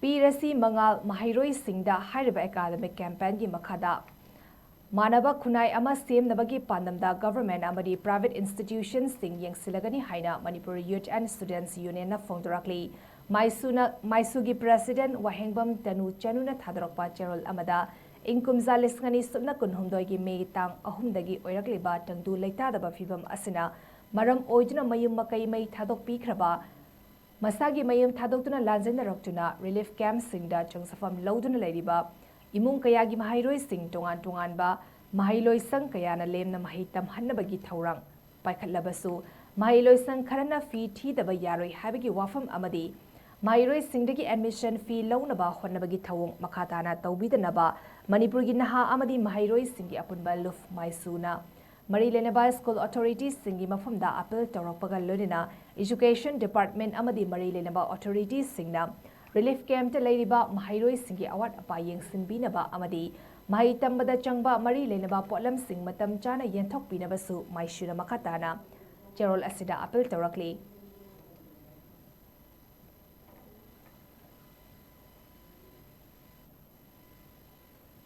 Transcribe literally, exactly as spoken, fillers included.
ꯄꯤꯔꯁꯤ ꯃꯉꯥꯜ ꯃꯍꯩꯔꯣꯏꯁꯤꯡꯗ ꯍꯥꯏꯔꯤꯕ academic campaignꯒꯤ ꯃꯈꯥꯗ ꯃꯥꯟꯅꯕ ꯈꯨꯟꯅꯥꯏ ꯑꯃ ꯁꯦꯝꯅꯕꯒꯤ ꯄꯥꯟꯗꯝꯗ government ꯑꯃꯗꯤ private institutionꯁꯤꯡ ꯌꯦꯡꯁꯤꯜꯂꯒꯅꯤ ꯍꯥꯏꯅ Manipur Youth and Students Unionꯅ ꯐꯣꯡꯗꯣꯔꯛꯂꯤ꯫ ꯃꯥꯏꯁꯨꯅ, ꯃꯥꯏꯁꯨꯒꯤ president ꯋꯥꯍꯦꯡꯕꯝ ꯇꯅꯨ ꯆꯅꯨꯅ ꯊꯥꯗꯣꯔꯛꯄ ꯆꯦꯔꯣꯜ ꯑꯃꯗ ꯏꯪ ꯀꯨꯝꯖꯥ ꯂꯤꯁꯤꯡ ꯑꯅꯤ ꯁꯨꯞꯅ ꯀꯨꯟꯍꯨꯝꯗꯣꯏꯒꯤ ꯃꯦ ꯇꯥꯡ ꯑꯍꯨꯝꯗꯒꯤ ꯑꯣꯏꯔꯛꯂꯤꯕ ꯇꯪꯗꯨ ꯂꯩꯇꯥꯗꯕ ꯐꯤꯕꯝ ꯑꯁꯤꯅ ꯃꯔꯝ ꯑꯣꯏꯗꯨꯅ ꯃꯌꯨꯝ ꯃꯀꯩ ꯃꯩ ꯊꯥꯗꯣꯛꯄꯤꯈ꯭ꯔꯕ, ꯃꯁꯥꯒꯤ ꯃꯌꯨꯝ ꯊꯥꯗꯣꯛꯇꯨꯅ ꯂꯥꯟꯖꯦꯟꯅꯔꯛꯇꯨꯅ relief campꯁꯤꯡꯗ ꯆꯪꯖꯐꯝ ꯂꯧꯗꯨꯅ ꯂꯩꯔꯤꯕ ꯏꯃꯨꯡ ꯀꯌꯥꯒꯤ ꯃꯍꯩꯔꯣꯏꯁꯤꯡ ꯇꯣꯉꯥꯟ ꯇꯣꯉꯥꯟꯕ ꯃꯍꯩꯂꯣꯏꯁꯪ ꯀꯌꯥꯅ ꯂꯦꯝꯅ ꯃꯍꯩ ꯇꯝꯍꯟꯅꯕꯒꯤ ꯊꯧꯔꯥꯡ ꯄꯥꯏꯈꯠꯂꯕꯁꯨ, ꯃꯍꯩꯂꯣꯏꯁꯪ ꯈꯔꯅ fee ꯊꯤꯗꯕ ꯌꯥꯔꯣꯏ ꯍꯥꯏꯕꯒꯤ ꯋꯥꯐꯝ ꯑꯃꯗꯤ ꯃꯍꯩꯔꯣꯏꯁꯤꯡꯗꯒꯤ admission fee ꯂꯧꯅꯕ ꯍꯣꯠꯅꯕꯒꯤ ꯊꯧꯑꯣꯡ ꯃꯈꯥ ꯇꯥꯅ ꯇꯧꯕꯤꯗꯅꯕ ꯃꯅꯤꯄꯨꯔꯒꯤ ꯅꯍꯥ ꯑꯃꯗꯤ ꯃꯍꯩꯔꯣꯏꯁꯤꯡꯒꯤ ꯑꯄꯨꯟꯕ ꯂꯨꯞ ꯃꯥꯏꯁꯨꯅ ꯃꯔꯤ ꯂꯩꯅꯕ school authoritiesꯁꯤꯡꯒꯤ ꯃꯐꯝꯗ appeal ꯇꯧꯔꯛꯄꯒ ꯂꯣꯏꯅꯅ education department ꯑꯃꯗꯤ ꯃꯔꯤ ꯂꯩꯅꯕ authoritiesꯁꯤꯡꯅ relief campꯇ ꯂꯩꯔꯤꯕ ꯃꯍꯩꯔꯣꯏꯁꯤꯡꯒꯤ ꯑꯋꯥꯠ ꯑꯄꯥ ꯌꯦꯡꯁꯤꯟꯕꯤꯅꯕ ꯑꯃꯗꯤ ꯃꯍꯩ ꯇꯝꯕꯗ ꯆꯪꯕ ꯃꯔꯤ ꯂꯩꯅꯕ ꯄꯣꯠꯂꯝꯁꯤꯡ ꯃꯇꯝ ꯆꯥꯅ ꯌꯦꯟꯊꯣꯛꯄꯤꯅꯕꯁꯨ ꯃꯥꯏꯁꯨꯅ ꯃꯈꯥ ꯇꯥꯅ ꯆꯦꯔꯣꯜ ꯑꯁꯤꯗ appeal ꯇꯧꯔꯛꯂꯤ꯫